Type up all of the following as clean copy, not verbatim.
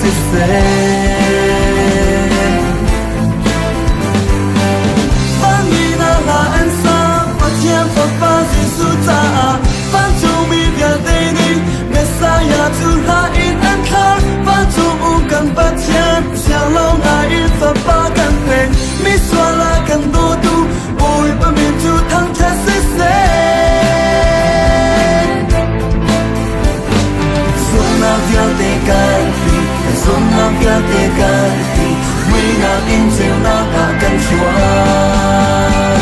Siseh. Vanmi hna hla an sa, Pathian Fapa Jesuh caah vancungmi vialte nih Messiah cu hla in an thlar. Vancung um kan Pathian, siang lo ngai in Fapa kan pek, misual a kan dawtu Bawipa min cu thangṭhat siseh. Zumhnak vialte kan ti, zumhnak vialte kan ti, muihnak in ceunak ah kan hruai.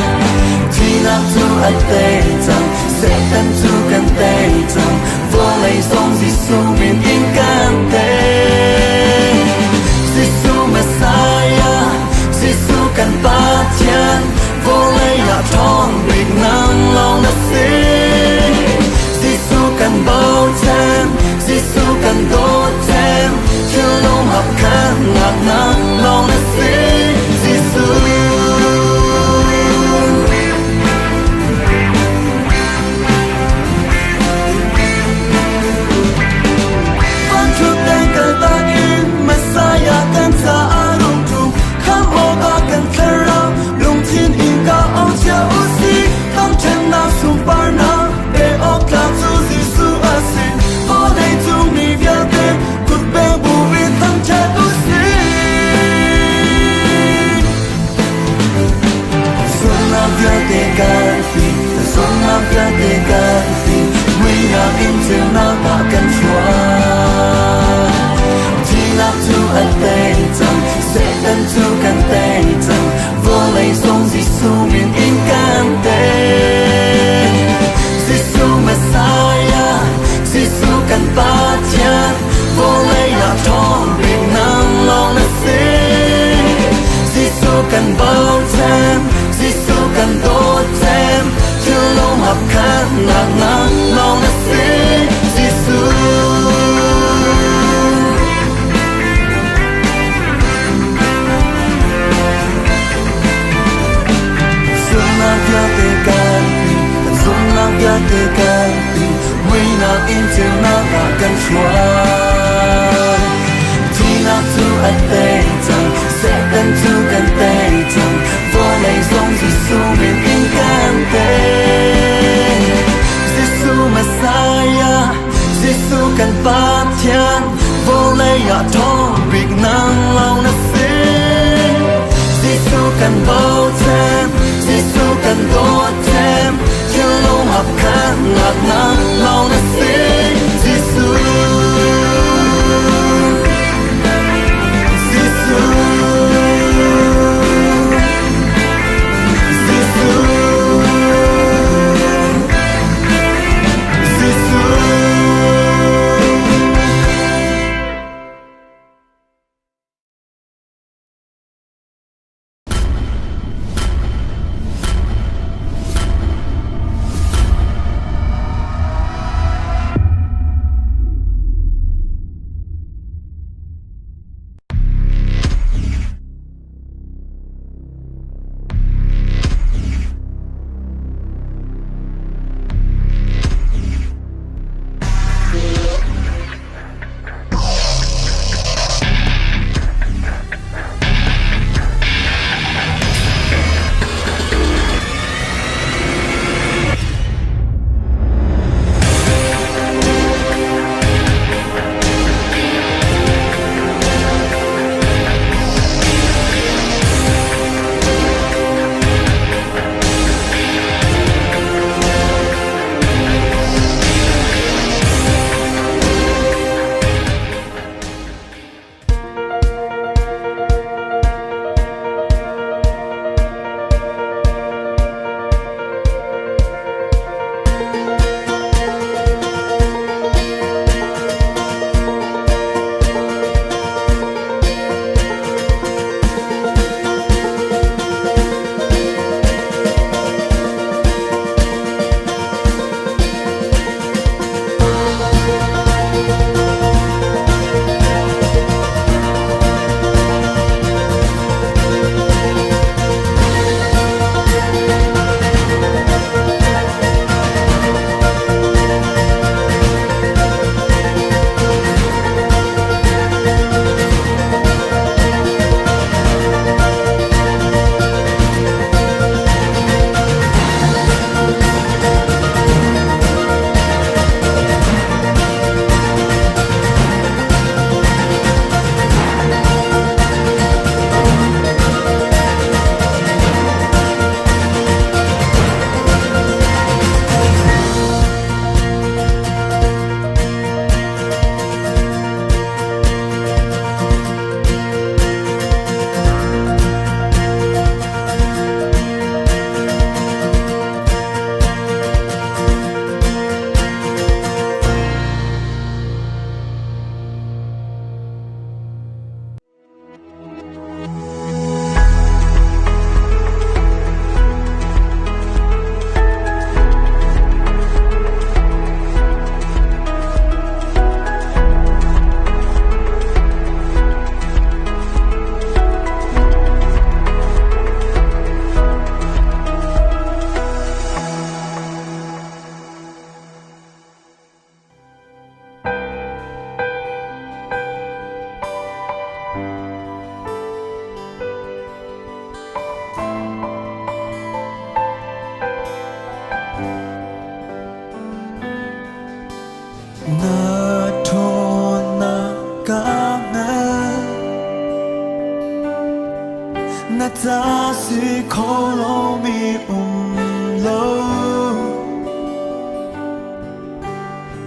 Thihnak cu a tei cang, Satan cu kan tei cang, vawlei zong Jesuh min in kan tei. Jesuh Messiah, Jesuh kan Pathian, vawlei ah ṭhawng bik nang lawng na si. Jesuh kan bochan, Jesuh kan dawt cem, thinlung hapkhannak nang lawng na si, Jesuh. Van kaltak in Messiah kan caah rung ṭum, khamh awkah kan thlarau lungthin in ka ong cia u si. Thangṭhatnak sunparnak pe awk tlak cu Jesuh a si. Vawlei cung mi vialte kutpeng bu in thangṭhat u si. Sualnak vialte kan ti, sualnak vialte kan ti, muihnak in ceunak ah kan hruai. Thihnak cu a tei cang, Satan cu kan tei cang, vawlei zong Jesuh min in kan tei. Jesuh Messiah, Jesuh kan Pathian, vawlei ah ṭhawng bik nang lawng na si. Jesuh kan bochan, Jesuh kan dawt cem, thinlung hapkhatnak nang lawng na si, Jesuh. Zumhnak vialte kan ti, kan zumhnak vialte kan ti, muihnak in ceunak ah kan hruai. Thihnak cu a tei cang, Satan cu kan tei cang, vawlei zong Jesuh min in kan tei. Jesuh Messiah, Jesuh kan Pathian, vawlei ah ṭhawng bik nang lawng na si. Jesuh kan bochan, Jesuh kan dawt cem, thinlung hapkhatnak nang lawng na si, Jesuh. Jesuh. Jesuh. Jesuh. Na ca si kho lomi um lo.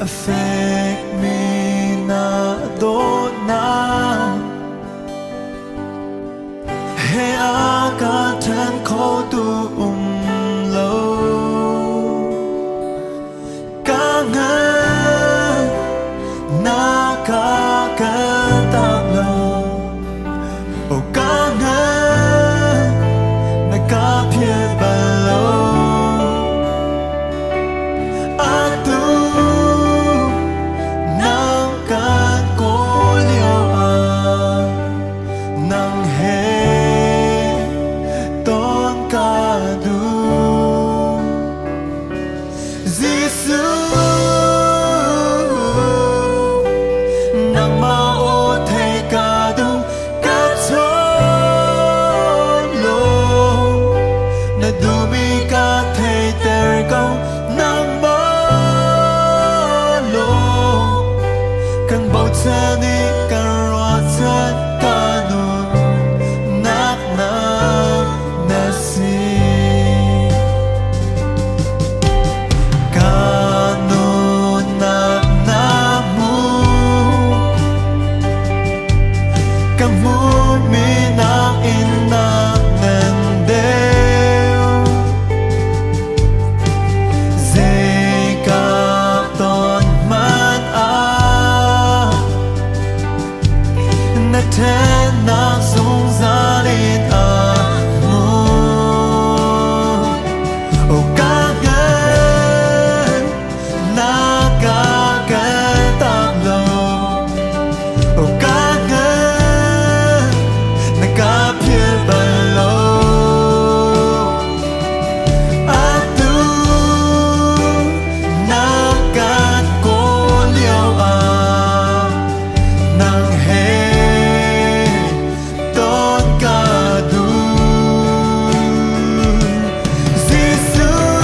A fekmi na dawtnak he a ka ṭhen khotu um lo. Ka hngal na ka kaltak lo. Oh, ka hngal na ka philh bal lo. Atu nang kan kawl lio ah nang he ton ka duh. Jesuh, nangmah aw thei ka duh, ka chawn law. Na duhmi ka theiter ko, nangmah law. Kan bochan i kan ruahchan ka nunnak nang na si. Ka nunnak na hmu, ka hmuhmi nakin na ngan deuh. Zei ka ton hmanh ah na ṭhennak zungzal in a hmun. Oh, ka ngan, na ka kaltak lo. Oh, ka ngan, na ka philh bal lo. Atu na kan kawl lio ah nang he ton ka duh. Jesuh,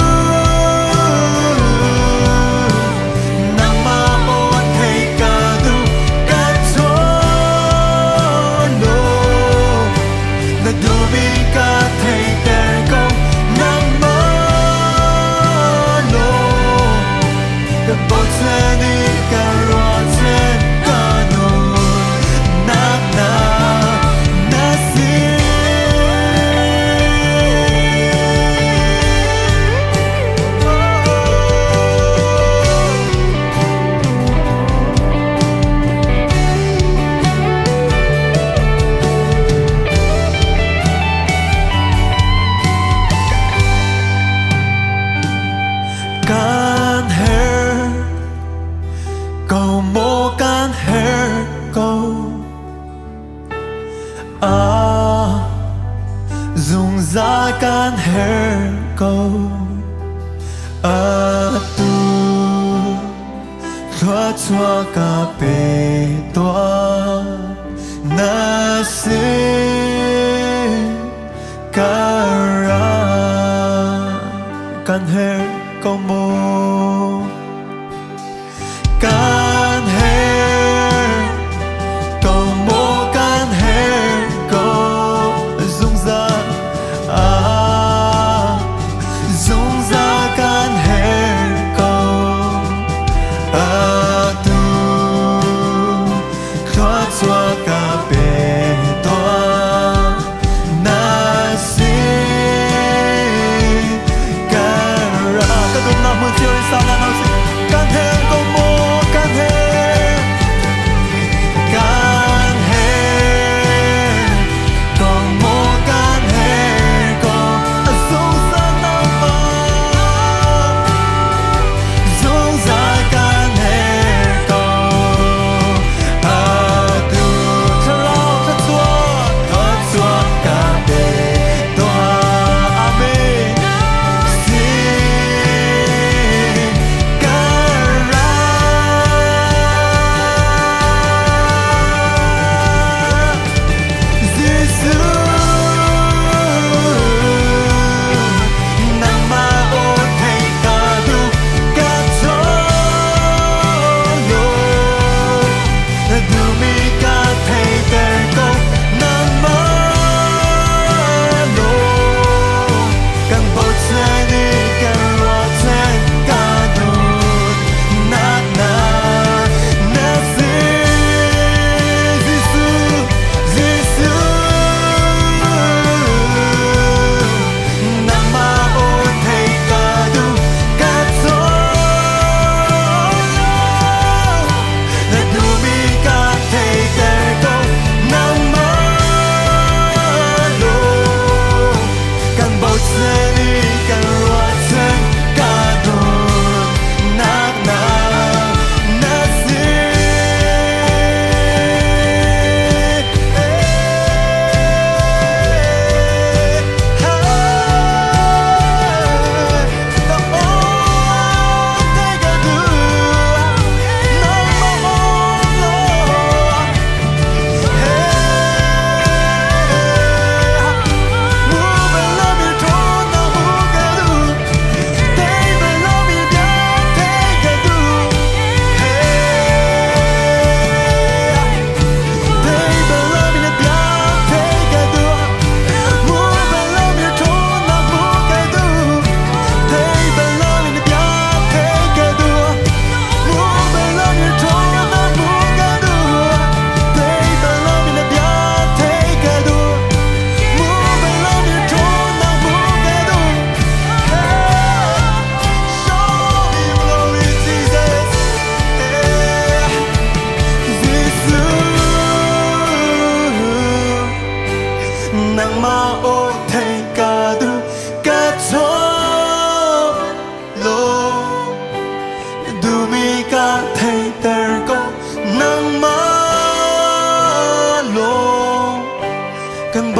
nangmah aw thei ka duh, ka chawn law. Na duhmi ka theiter ko, nangmah law. Ka bochan i ka ruahchan ka nunnak na na si. Kan her ko maw kan her ko ah zungzal kan her ko atu thluachuah ka pe tuah na sin ka ra kan her ko maw kan her ko maw kan her ko zungzal ah zungzal kan her ko atu thluachuah ka pe tuah.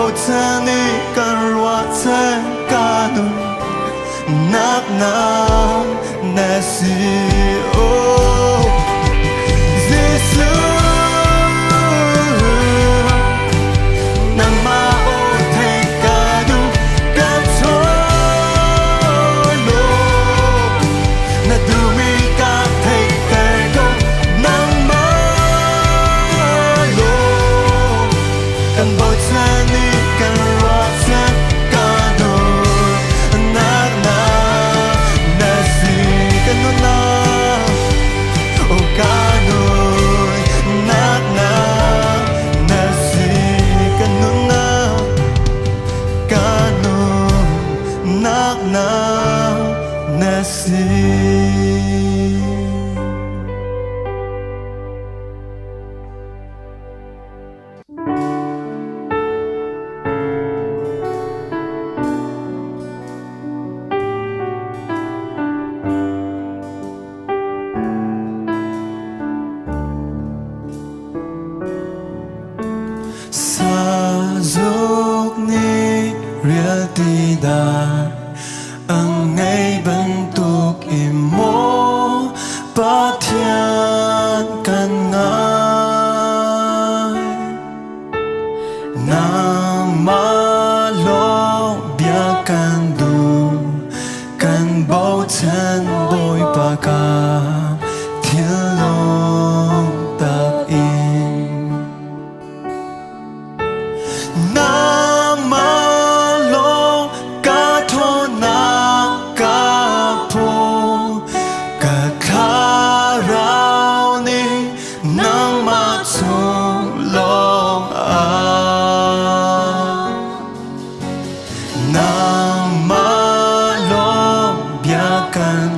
bochan i kan ruahchan ka nun nak na na si. Oh Jesuh, nangmah aw theih ka duh, ka chawn law na duhmi ka theihter ko. Nangmah law kan bochan i kan ruahchan ka nunnak na na si. Kan nunnak, oh, ka nunnak na na si. Kan nunnak, ka nunnak na na si. Sazuk nih rialti dar ang ngei bantuk in maw Pathian kan ngai. Nangmah lawng bia kan duh, kan bochan Bawipa ka thinlung tak in. Nangmah lawng ka ṭhawnnak ka phu, ka thlarau nih nangmah chung lawng ah. Nangmah lawng bia kan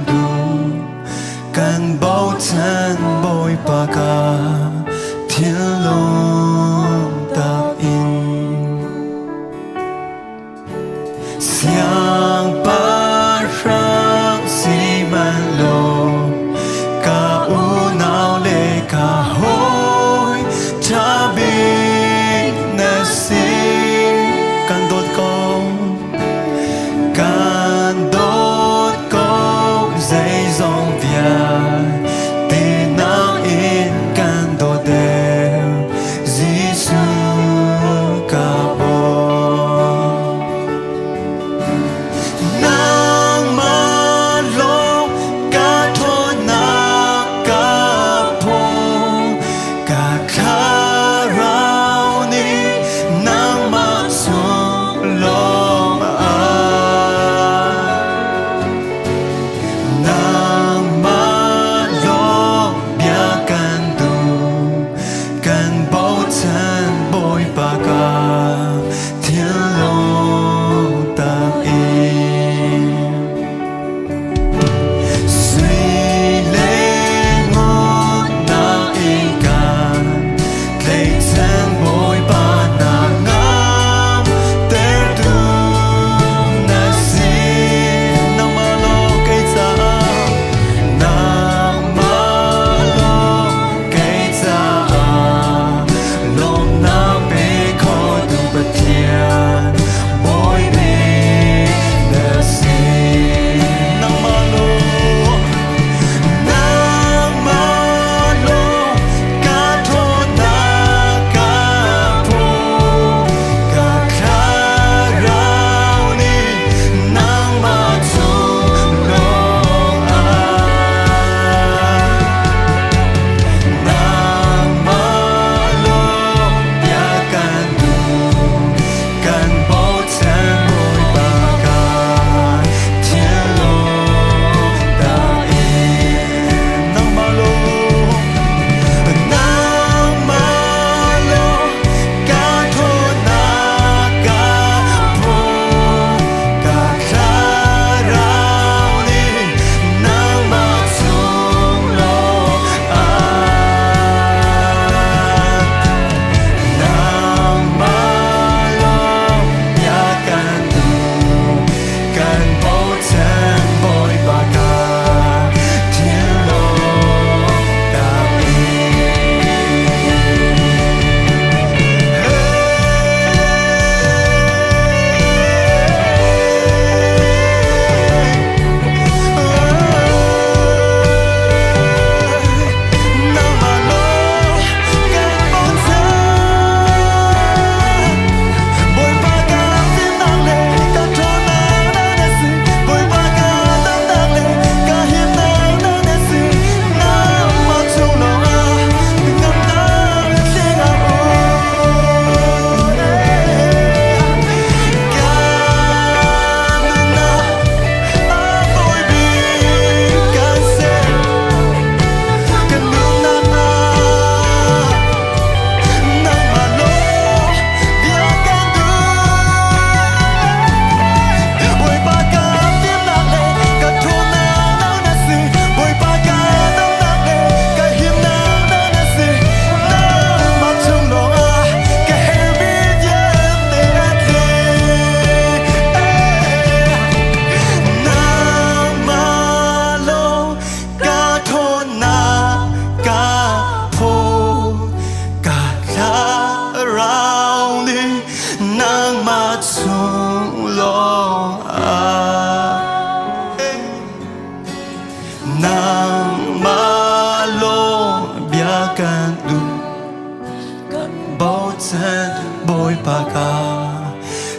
bochan Bawipa ka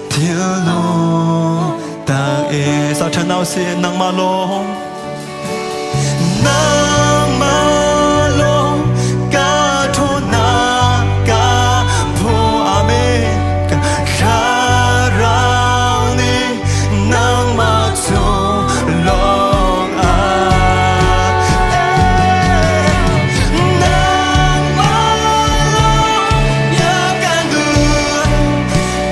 thilnung tak e sa ṭhan nau si nangmah lawng nangmah lawng ka ṭhawnnak ka phu amen ka thlarau nih nangmah chung lawng ah nangmah lawng ya kan duh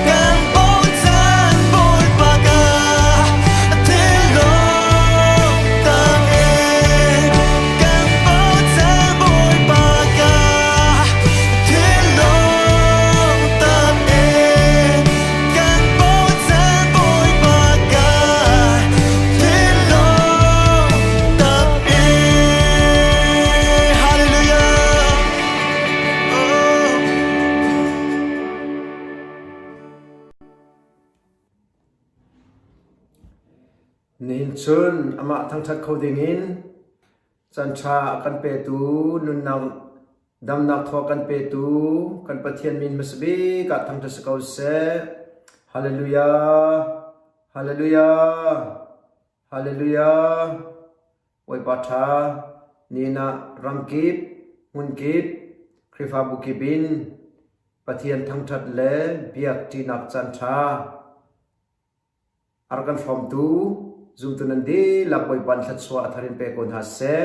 kan bochan Bawipa ka thinlung tang in kan bochan Bawipa ka thinlung tang in kan bochan Bawipa ka thinlung tang in Hallelujah oh. Nihin chun amah thangṭhat kho dingin caanṭha a kan petu nunnak damnak thaw a kan petu kan Pathian min hmasa bik ah thangṭhat si ko seh. Hallelujah! Hallelujah! Hallelujah! Bawipa ṭha, nihin ah ramkip, hmunkip, Khrihfabu kip in Pathian thangṭhat le biak ṭinak caanṭha a rak kan hrawmtu zumtu nan dihlak Bawipa in thluachuah a thar in pe ko hna seh.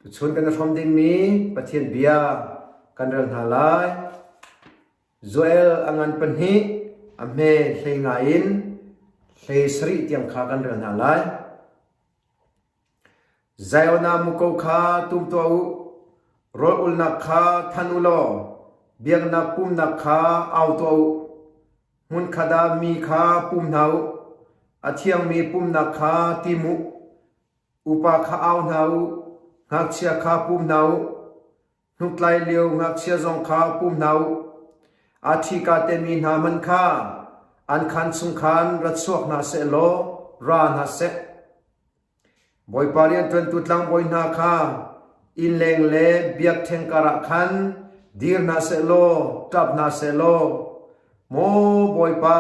Tuchun kan i hrawm dingmi Pathian bia kan rel hna lai. Joel a ngan pahnih, a hme hlei nga in hlei sarih tiang kha kan rel hna lai. Zion ah muko kha tum tuah u, rawl ulnak kha than u law biaknak pumnak kha au tuah u. Hmunkhat ah mi kha pum hna u, a thiangmi pumnak kha tim u. Upa kha au hna u, ngakchia kha pum hna u. Hnuktlai lio ngakchia zong kha pum hna u. A ṭhika temi hna hmanh kha an khaan chung khan ra chuak hna seh law ra hna seh. Bawipa rianṭuantu tlangbawi hna kha innleng le biakṭheng karah khan dir hna seh law ṭap hna seh law, Maw Bawipa,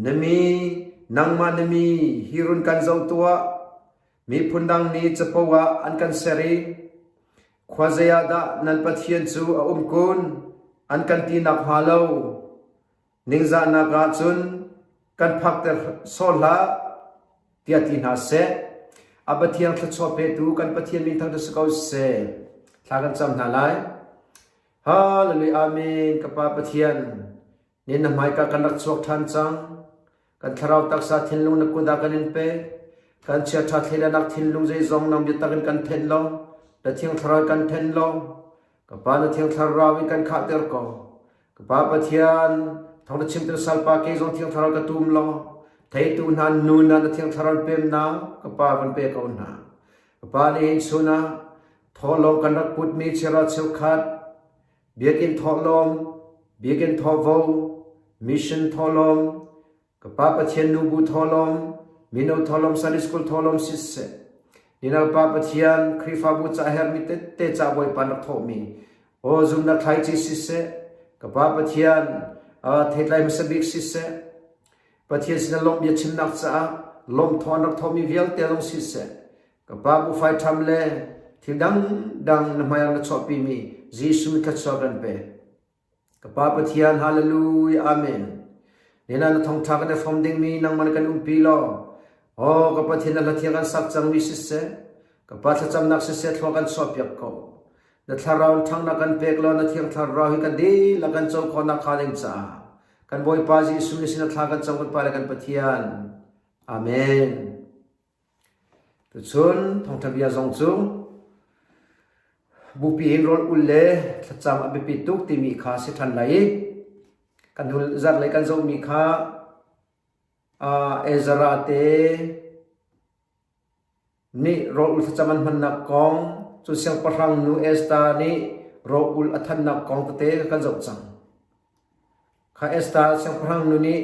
na mi, nangmah na mi hi run kan zoh tuah. Miphun dang nih capo ah an kan ser i khuazei ah dah nan Pathian cu a um kun an kan ti nakhnga lo ningzahnak ah cun kan phakter sawh hlah tiah ti hna seh. A Pathian thluachuah petu kan Pathian min thangṭhat si ko seh. Thla kan cam hna lai. Hallelujah Amen. Ka Pa Pathian, Ni na hmaika kan rak chuak ṭhan cang. Kan thlarau taksa thinlung na kut ah kan in pek. Kan chiaṭha thleidanak thinlung zeizong nang biatak in kan thenh lo. Na thiang thlarau kan thenh lo. Ka Pa na thiang thlarau in kan khahter ko. Ka Pa Pathian, thawng na chimtu salpa kei zong thiang thlarau ka tum law, theitu hna nun ah na thiang thlarau pemnak ka Pa van pe ko hna. Ka Pa nih chun ah thawhlawm kan rak putmi chiara cheukhat Biakinn thawhlawm, biakinn thawhvo, mission thawhlawm, ka pa Pathian nubu thawhlawm, mino thawhlawm, Sunday school thawhlawm siseh, ninal pa Pathian Khrihfabu ca herhmi tette ca Bawipa rak thawhmi, aw zumnak thlaici siseh, ka pa Pathian theitlai hmasa bik siseh, Pathian sin lawmh bia chimnak caah lawmthaw an rak thawhmi vialte zong siseh, Ka pa bufai ṭham le thil dangdang na hmaiah na chuahpimi Jesuh thluachuah kan pe. Ka Pa Pathian, hallelujah, amen. Nina na thawngṭha kan i hrawm dingmi nangmah kan umpi law, aw ka Pathian na hlathiang kan sak cangmi siseh, ka Pa thlacamnak siseh thlua kan chuahpiak ko. Na thlarau ṭhangnak kan pek law na thiang thlarau hi kan dihlak kan co khawhnak hnga ding caah kan Bawipa Jesuh nih sin thla kan cam kan Pa le kan Pathian. Amen. Tuchun thawngṭha bia zong cu bupi in rawl ul le thlacam a biapi tuk timi kha si ṭhan lai i kan hnu zarhlei kan zohmi kha Ezra te nih rawl ul thlacam an hmannak kong, cu siangpahrang nu Esther nih rawl ul a thannak kong tete kan zoh cang. Kha Esther siangpahrang nu nih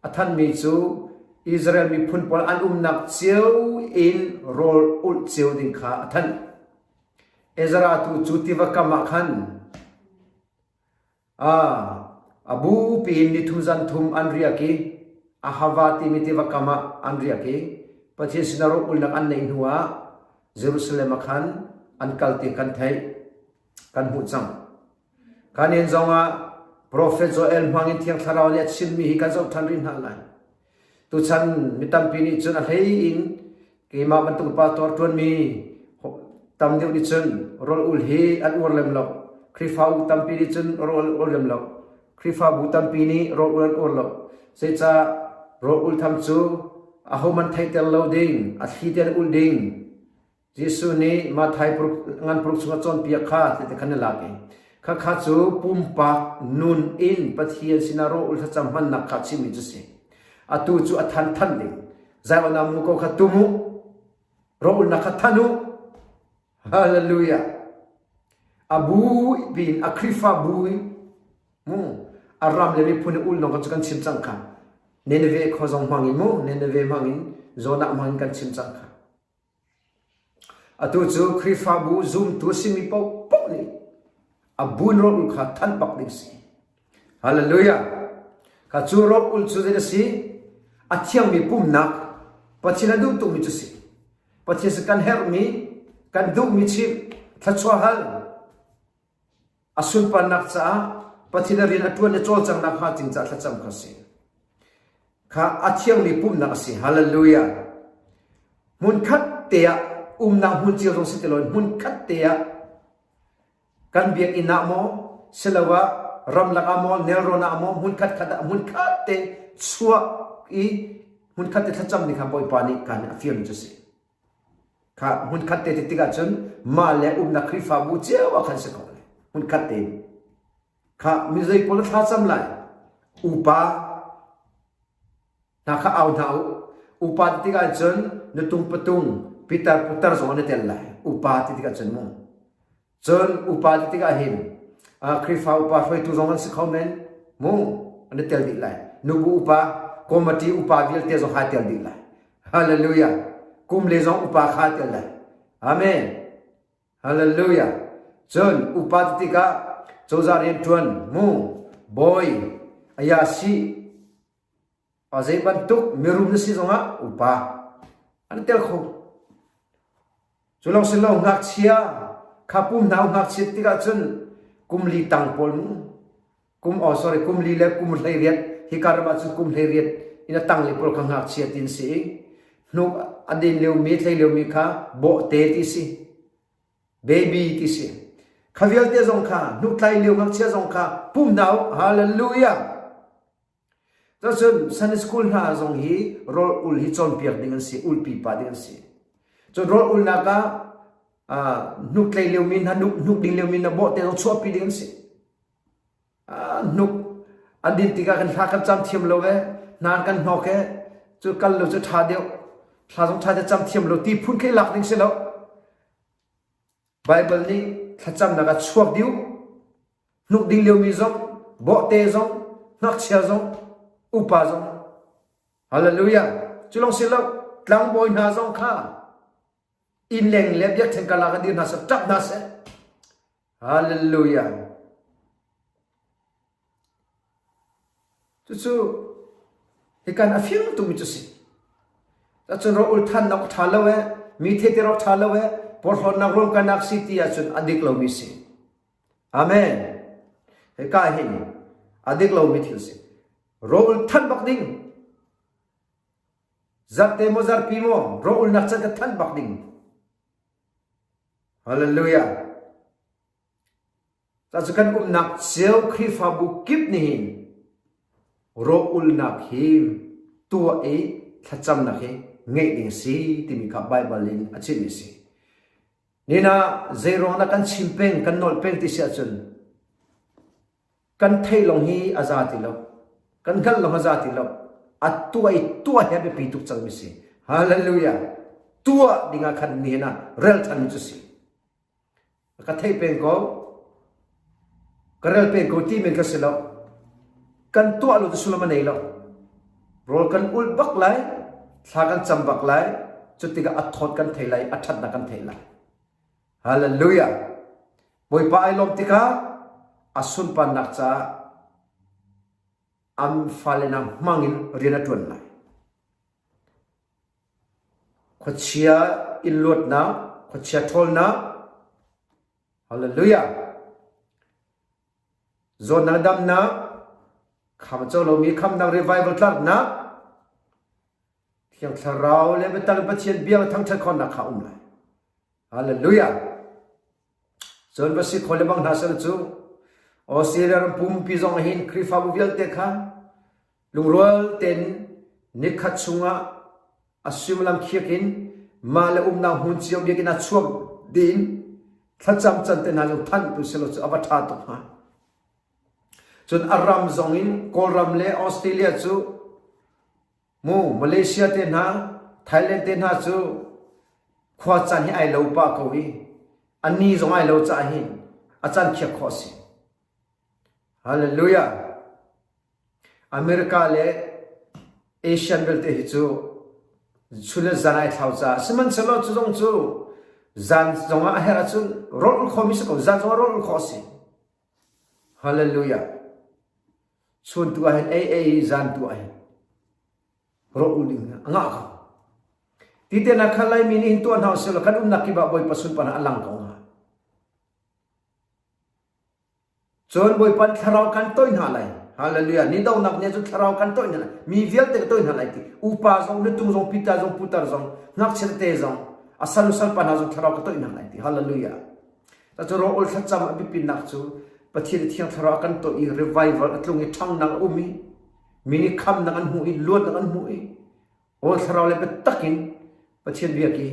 a thanhmi cu Israel miphun pawl an umnak cio in rawl ulh cio ding kha a thanh. Ezra tu cu tiva kam ah khan A bu piin nithum zanthum an riak i Ahava timi tiva kam ah an riak i Pathian sinah rawlulnak an neih hnu ah Jerusalem ah khan an kal ti kan theih, kan hmuh cang. Kanin zong ah Profet Joel hmang in Thiang Thlarau nih a chimmi hi kan zoh ṭhan rih hna lai. Tuchan mi tampi nih cun a hlei in keimah bantuk pastor ṭuanmi tam deuh nih cun rawl ul hi an uar lem lo. Khrihfabu tampi nih cun rawl ul lem lo. Khrihfabu tampi nih rawl ul an uar lo. Zeicah rawl ul tham cu ahohmanh theihter lo ding, a thli tein ul ding, Jesuh nih Matthai ngan paruk chung a cawnpiak kha ti khan na lak i khakha cu pumpak nun in Pathian sinah rawl thlacam hmannak kha chimmi cu si. Atu cu a than than ding. Zaion ah muko kha tum u. Rawlnak kha than u. Hallelujah. A bu pin a Khrihfa bu mu a ram le miphun i ul nong kan cu kan chim cang kha. Nineveh khua zong hmang in mu Nineveh hmang in Jonah hmang in kan chim cang kha. Atu cu Khrihfabu zumtu a simi paohpaoh nih a buin rawl ul kha thanh bak ding si. Hallelujah! Kha cu rawl ul cu zei a si? A thiangmi pumnak, Pathian a duh tukmi cu si. Pathian si kan herhmi, kan duhmi chimh, thluachuah hal, A sunparnak caah Pathian a rian a ṭuan i cawlcanghnak hnga ding caah thlacam kha a si. Kha a thiangmi pumhnak a si. Hallelujah. Hmunkhat te ah umnak hmun cio zong si ti loin hmunkhat te ah kan biakinn ah maw siloah ramlak ah maw nelrawn ah maw hmunkhat khat ah hmunkhat te chuah i hmunkhat te thlacam ding kha Bawipa nih kan a fialmi cu a si. Kha hmunkhat te ti tikah cun mah le umnak Khrihfabu cio ah khan si ko lai. Hmunkhat tein. Kha mi zei pawl thla cam lai. Upa hna kha au hna u. Upa ti tikah cun nutung patung pitar putar zong an i tel lai. Upa ti tikah cun mu. Cun upa ti tikah hin Khrihfa upa hruaitu zong an si kho men mu an i tel dih lai. Nubu upa, committee upa vialte zong hai tel dih lai. Hallelujah. Kum le zong upa kha tel lai. Amen. Hallelujah. Cun upa ti tikah cozah rianṭuan mu bawi ayasi A zei bantuk mirum na si zongah upa an tel kho. Cu lawng si lo ngakchia kha pum hna ngakchiat tikah cun kum li tang pawl mu kum oh sorry kum li le kum 18 hi ka ram ah cun kum 18 in a tang li pawl kha ngakchia tin si i hnuk a din liomi thlei liomi kha bawhte ti si baby ti si kha vialte zong kha hnuk tlai lio ngakchia zong kha pum hna hallelujah Cun Sunday school hna zong hi rawl ul hi cawnpiak ding an si, ulpi pah ding an si. Cun rawl ulnak ah hnuk tlei liomi hna, hnuk ding liomi hna bawhte zong chuahpi ding an si. Hnuk an din tikah kan hla kan cam thiam lo e, hna kan hnok e, cu kal lo cu ṭha deuh, thla zong ṭha te cam thiam lo ti phun khi lak ding si lo. Baibal nih thlacamnak ah chuak dih u. Hnuk ding liomi zong, bawhte zong, ngakchia zong, upa zong. Hallelujah. Cu lawng si lo, tlangbawi hna zong kha innleng le biakṭheng karlak ah dir hna seh, ṭap hna seh. Hallelujah. Cucu hikan a fiang tukmi cu si. Cun rawh thannak a ṭha lo ee, mi theiter awk ṭha lo ee, porhlawtnak ruamkainak si ti ahcun a dik lomi si. Amen. Hika hin a dik lomi thil si. Rawl than bak ding. Zarte maw zarpi maw rawl nak can ka than bak ding. Hallelujah. Cucu kan umnak cio Khrihfabu kip nih hin rawlulnak hi tuah i thlacamnak hi ngeih ding a si timi kha Baibal in a chimmi a si. Nina zeiruang dah kan chim peng, kan nolh peng ti si ahcun kan theih lawng hi a za ti lo. Kan hngalh lawng a za ti lo. A tuah i tuah hi a biapi tuk cangmi si. Hallelujah. Tuah ding ah khan nihin ah rel than cu si. Ka theih peng ko. Ka rel peng ko ti men ka si lo. Kan tuah lo tu sullam a nei lo. Rawl kan ulh bak lai, thla kan cam bak lai, cu tikah a thawt kan thei lai, a ṭhatnak kan thei lai. Hallelujah. Bawipa ai lawm tikah. A sunparnak caah an fale hna hmang in rian a ṭuan lai. Khuachia in luatnak, khuachia ṭhawlnak, hallelujah. Zawtnak damnak, kham co lomi khamnak revival tlaknak, Thiang Thlarau le biatak Pathian bia thangṭhat khawhnak kha um lai. Hallelujah. Cun va si kho le bang hna sel cu Australia ram pumpi zong hin Khrihfabu vialte kha lungrual tein nikhat chungah a suimilam khiak in mah le umnak hmun cio biakinn ah chuak ding thlacam can te hna zong thanh tu selaw cu a va ṭha tuk hnga. Cun a ram zong in Kawlram le Australia cu Mu Malaysia te hna, Thailand te hna cu khua caan hi ai lo pah ko i a ni zong ai lo caah hin a caan khiak khawh a si. Hallelujah. America le Asian belte hi cu chun le zan ai thlau caah sihmanhsehlaw cu zong cu zan zong ah a herh ahcun rawl ul khomi si ko zan zong ah rawl ul khawh a si. Hallelujah. Chun tu ah hin ei ei zan tu ah hin rawh ul ding a ngah ko. Ti te na kha Laimi nih hin tuah hna usih law kan umnak kip ah Bawipa sunparnak a lang ko hnga. Cun Bawipa thlarau kan toih hna lai. Hallelujah. Ni donak nih cun thlarau kan toih hna lai. Mi vialte ka toih hna lai ti. Upa zong, nutung zong, pita zong, putar zong, ngakchia tete zong, a sal salpa hna zong thlarau ka toih hna lai ti. Hallelujah. Cu rawl thlacam a biapitnak cu Pathian Thiang Thlarau a kan tuah i revival a tlung i ṭhangnak a um i mi nih khamnak an hmuh i luatnak an hmuh i aw thlarau le biatak in Pathian biak i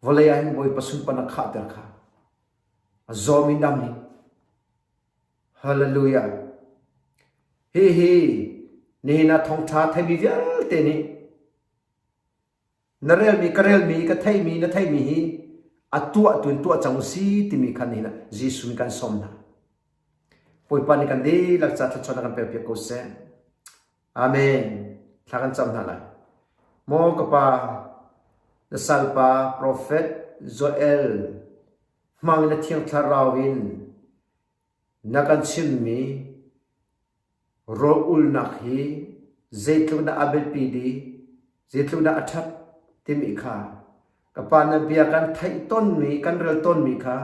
vawlei ah hin Bawipa sunparnak khahter kha a zawm i dam i Hallelujah. Hihi nihin ah thawngṭha theimi vialte nih Na relmi ka relmi ka theimi na theimi hi a tuah tu in tuah cang si timi khan nihin ah Jesuh nih kan sawm hna. Bawipa nih kan dihlak ca thluachuahnak kan pekpiak ko seh. Amen. Thla kan cam hna lai. Maw ka pa, na salpa profet Joel hmang na thiang thlarau in na kan chimmi Rawl-ulnak hi zeitluk dah a biapi dih, zeitluk dah a ṭhat timi kha ka pa na bia kan theih tawnmi, kan rel tawnmi kha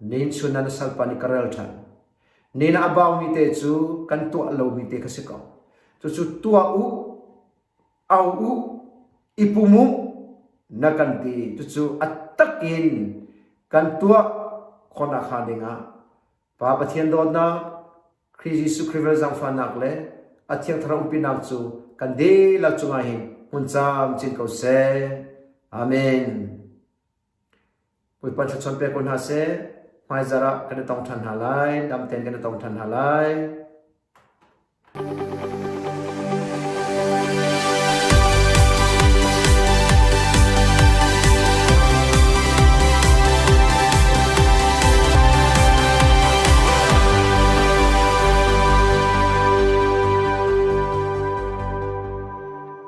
nin chun ah na salpa nih ka rel ṭhan. Nin ah a baumi te cu kan tuah lomi te kha si ko. Cucu tuah u, au u, i pum u na kan ti. Cucu a takin kan tuah khawhnak hnga dingah Pa Pathian dawtnak, Khrih Jesuh Khrih vel zaangfahnak le a Thiang Thlarau umpinak cu kan dihlak cungah hin hmun camcin ko seh. Amen. Bawipa thluachuah pe ko hna seh. Hmaizarh ah kan i tong ṭhan hna lai. Dam tein kan i tong ṭhan hna lai.